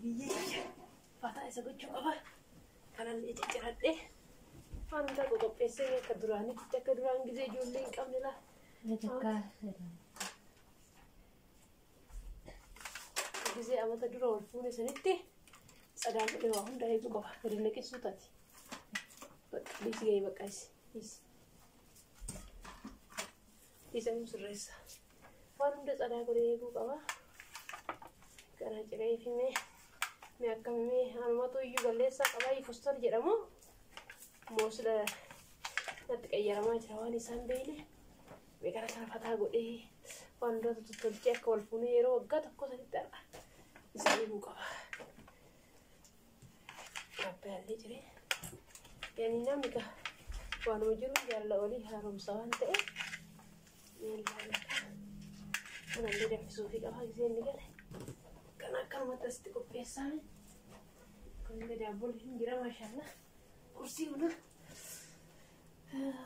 Kadiiriyyee fataa isa gochuu qaba. Kanallee cicciradhee waan hundaa qoqopheessee akka duraanitti akka duraan gizee ijoollee hin qabne laa. Gizee amata dura wal fuune sanitti tsadaan godhee waa hunda eeguu qaba. Gadi naqessuu taati. Bakka dhiisi gahee bakka isi. Dhiisi. Dhiisa nu sirreessa. Waan hunda tsadaa godhee eeguu qaba. Kana ciree fi mee mee akkami mee anumatu iyyuu balleessaa qabaa fostor jedhamu moo sila natti qayyaramaa jira waan isaan beekne. Mee kana kana fataa godhee waan hundaatu tottolchee akka wal fuunee yeroo waggaa tokko sanitti har'a isa eeguu qaba. Abbayaallee ciree. Yani namni ka waanuma jiru jaalala olii haaromsa waan ta'eef mee ilaala kanallee danfisuufii qaba gisee inni gale. Kan akkanumatti asitti qopheessaame. Kunillee daabboon hin jira maashaallah. Qursii buna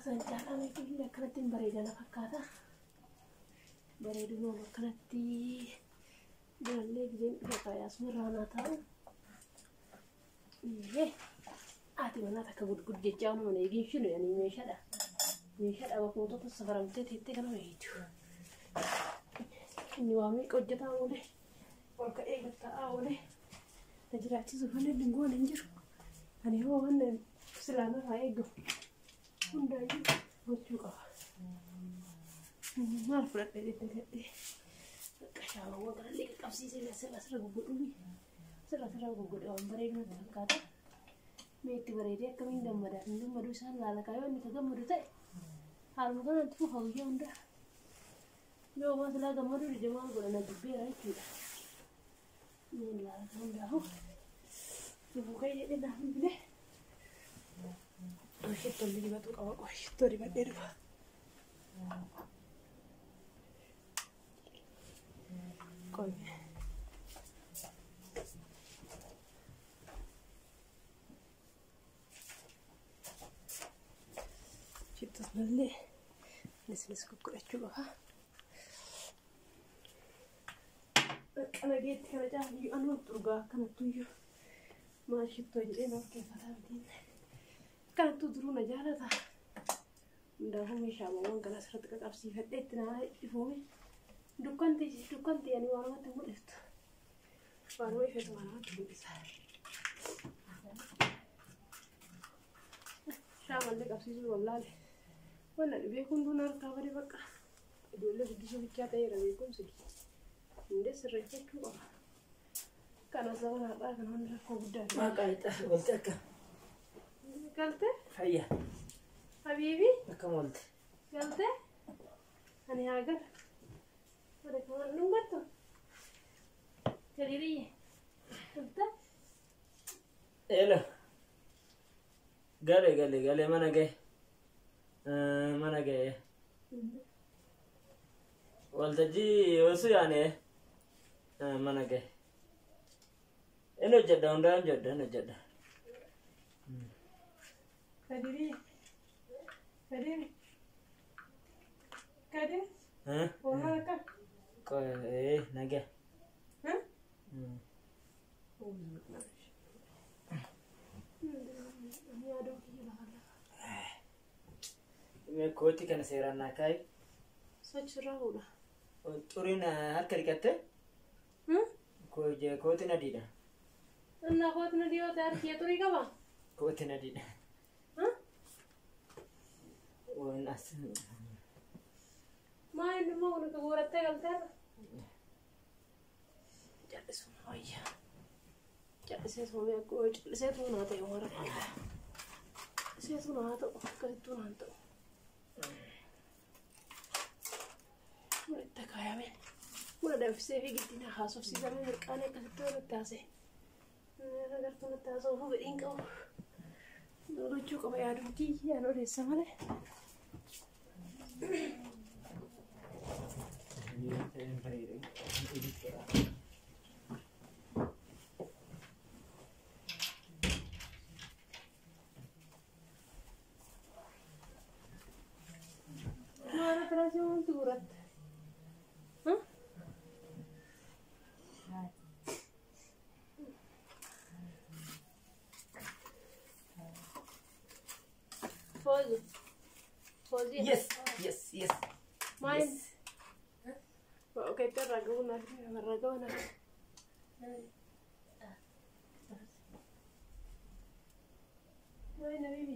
san caalaa meeqillee akkanatti hin bareeda na fakkaata. Bareeduma akkanatti bunallee giseen dhufa kaayyaa irraa naa taa'u. Iyyee haati manaa takka gudgud jechaa waan eegin shinu yani meeshaadha. Meeshaadha bakka safaramtee teettee kana wayiitu. Inni waa meeqa hojjetaa oolee ol ka'ee gad taa'aa oolee na jiraachisuuf malee inni goone hin jiru. Ani hoo waan silaa narraa eegamu hundaayyuu gochuu qaba. Maal fudhadhee deddeebi'ee bakka shaawawwan kanallee qaqqabsiisee asirra asirra guggodhuuni. Asirra asirra guggodhe waan bareedu natti fakkaata. Mee itti bareedee akkamiin gammada hin gammadu isaan laala kaayoo inni ka gammadu ta'e haaluma kanaan itti fufa guyyaa hundaa. Yoo waan silaa gammaduu dide maal godha na jibbeera jechuudha. Mee laala kan hundaafuu lubuu ka'ee jedhee naaf bilbilee. Shittoo dibatuu qaba qofa shittoo dibadhee dhufa. Qoyme. Shittoos mallee isinis guggodhachuu qaba. Bakka nageetti kana caalu anumatti urgaa akkanattu iyyuu maal shittoo jedhee nama keeffataa mitiin. Akkanattuu duruu na jaalata. Hundaafuu meeshaawwan kana asirratti qaqabsiifadhee itti naa ifuume. Dukkanti dukkanti ani waan namatti mul'iftu. Waanuma ifetu waan namatti mul'isa. Shaamallee qabsiisuu wallaale. Wanna dhibee hunduu na harkaa bade bakka. Ijoollee guddisuu bichaa ta'eera beekumsi. Hundee sirreeffachuu qaba. Kana zaman har'aa kan wanni rakkoo guddaa fi. Maqaa ixaa walte akka Galte? Fayyaa. Habiibi? Akkam walte? Galte? Ani haa galu. Wada kamaan dhungattu? Jaliiriyye. Dhufte? Elo. Gale gale gale mana gahe. Mana gahe. Waltajjii osoo yaane mana gahe. Inni hojjedha hundaa hin hojjedha inni hojjedha. Kadiriyye. Kadir. Kadir. Oolmaan akkam? Nagaa. Yaadoo kiyya lafa lafa. Mee kootii kana seeraan naa kaa'i. Sochirraa fuudha. Xuriin harka dhiqatte kootiin adiidha. Innaa kootiin adii yoo ta'e harki xurii qaba? Kootiin adiidha. Waan as. Maa inni immoo kun guurattee galteerra? Callisuma wayya. Calliseetuma mee akkuma calliseetuma naa ta'e waan rakkoo. Calliseetuma naa ta'u akkasittuu naan ta'u. Buna itti kaayame. Buna danfisee fi giddina haasofsiisamee mirqaanee akkasitti walitti haasa'e. Agartuu natti haasa'uuf fedhiin qabu. Gochuu qaba yaadumti yaan odeessa malee. Maal operaasii wanti gurratte? Fawziya. Yes, yes, yes. Maal? Yes. Okay, irraa gahu naaf irraa gahu naaf. Maal nabibi?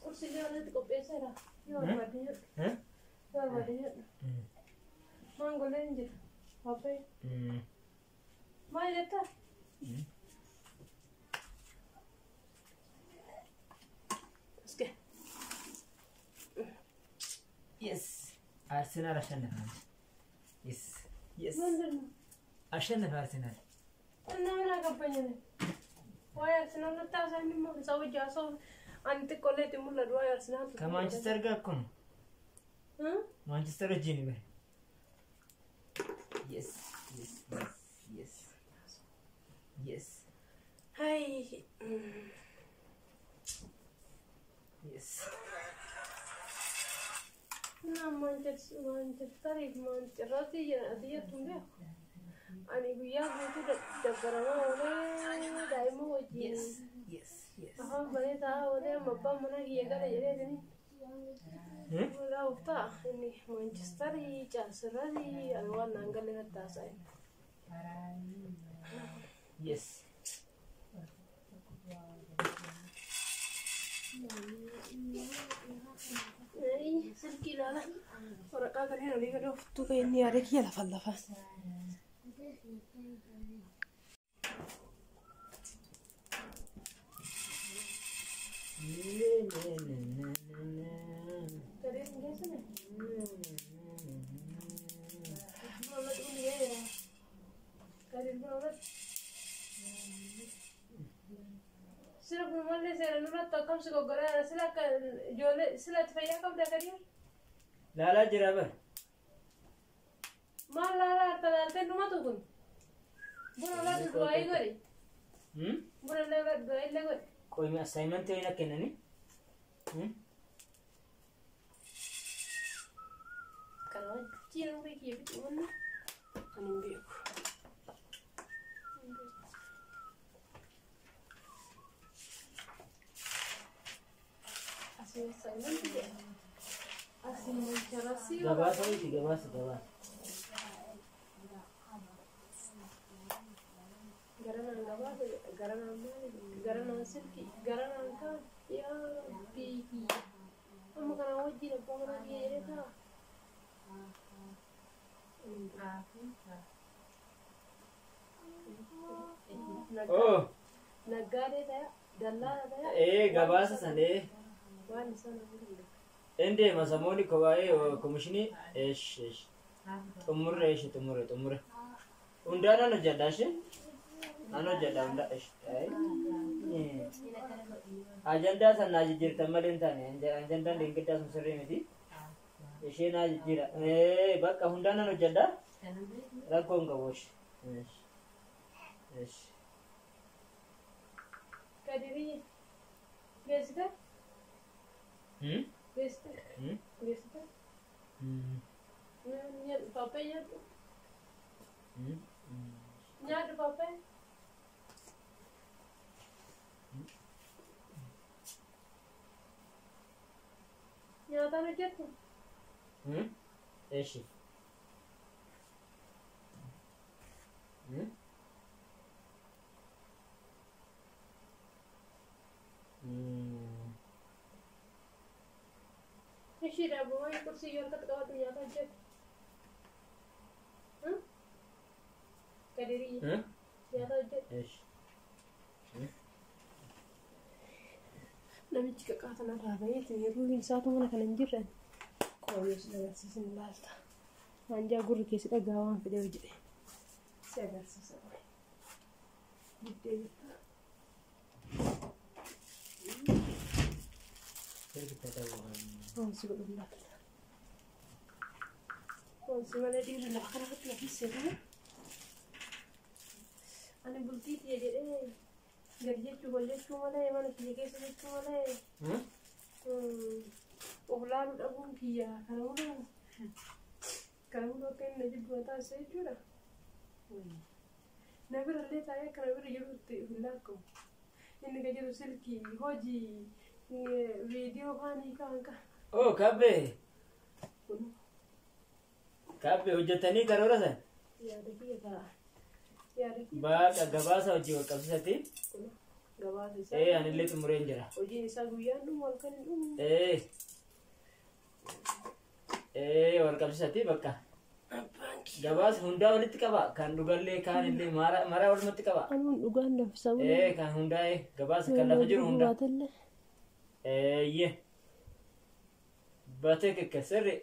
Qursillee walitti qopheesseera. Yoo barbaadde jedhu. Eh? Yoo barbaadde jedhu. Maangollee hin jiru. Paappayyaa. Maal jettaa? Aske. Yes. Arsenal አሸነፈ። Yes. Yes. ምንድን ነው? አሸነፈ አርሰናል። እና ምን አገባኝ እኔ? waa'ee Arsenaal natti haasa'an immoo isa hojii haasa'u ani xiqqooleetti mul'atu waa'ee Arsenaal. ከማንቸስተር ጋር እኮ ነው። ማንቸስተር እጅ ነው። Yes, yes, yes, yes. Yes. Hai. Yes. እና Maanchestariif Maanchirratti ati jettu hin beeku. Ani guyyaa guutuu dabbaramaa oolee daa'ima wajjin Yes. Yes. Yes. afaan banee taa'aa oolee amma abbaan manaa kiyya gala jedheetini. Eh? Laa'uuf ta'a inni Maanchestarii Caalsirratti ani waan naan galle natti haasa'e. Yes. Silkii ilaala. Waraqaa kanneen olii gadi ooftuu kan inni yaada kiyya lafan lafan. Gadeen hin geessine? Buna irratti bunni ga'eera. Gadeen buna irratti. Sila kun mallee seera nurratti akkam si goggoraa sila akka ijoollee sila itti fayyaa qabda gadiin. Laalaa jira bar. Maal laalaa harka laaltee dhumatu kun? Buna irratti du'aayii godhi. Buna irratti du'aayii illee godhi. Qoymi assignment wayii kennani. Kana wajjin umurii kiyya fixu wanna ani hin beeku. Asii assignment jedha. Asii mancharasii. Gabaasa wayiiti gabaasa gabaasa. Garanaan gabaasa jedha. Garanaan maali jedha. Garanaan silkii. Garanaan kaan. Yaa Rabbii kiyya. Amma kanaan wajjin abbaa manaa kiyya jedhee ta'a. Oh, Naggaadee ta'a. Dallaala ta'a. ee gabaasa san ee. Waan isaan nama hin beeku. Indeema samoonni waa'ee komishinii eesh eesh xumurre eesh xumurre xumurre. Hundaa nan hojjedha ishee. Nan hojjedha hundaa eesh. Ajandaa san naa jijjiirtan malee hin taane ajandaan deengiddaa sun sirrii miti. Ishee naa jijjiira. Ee bakka hundaa nan hojjedha. Rakkoo hin qabu eesh. Eesh. Kadirii geessite? Geessite? Geessite? Nyaadhu paappayyaa nyaadhu. Nyaadhu paappayyaa. Nyaataan hojjettu? Eeshi. Ishii daabboo qursii yoo harkatti qabadhu nyaata hojjettu. Kadirii nyaata hojjettu. Eeshi. Namichi qaqaatan irraa baheeti yeroo isaatu mana kana hin jirran qooyyoo si agarsiisan ilaalta. Waanjaa gurri keessi dhagaa waan fedhe hojjedhe. Si agarsiisa. Giddee jirta. Waan si godhu laata. Waan si malee dhiirri lafa kanarratti lafi seetama. Ani bultii tiyya jedhee gadi jechuu ol jechuu malee mana kiyya keessa jechuu malee of laaluu dhabuun kiyya kana hunduu kana hunduu akka inni na jibbu na taasisa jechuudha. Na bira illee taa'ee akka na bira jirutti of hin laakkawu. Inni ka jedhu silkii hojii viidiyoo faanii kaan ka. Oh, kabbee. Kabbee hojjetanii karoora san. Yaada kiyya ta'a. Yaada kiyya. Baqa gabaasa hojii wal qabsiisati. Kun gabaasa isaa. Ee anillee xumureen jira. Hojiin isaa guyyaan dhumu halkan hin dhumu. Ee. Ee wal qabsiisati bakka. Abbaan kiyya. Gabaasa hundaa walitti qaba. Kan dhugallee kaanillee mara mara walumatti qaba. Anuun dhugaan danfisaa Ee kan hundaa'e gabaasa kan lafa jiru hunda. Baatellee. Eeyyee. Batee kekka sirri.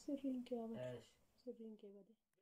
Sirriin kee bade. Sirriin kee bade.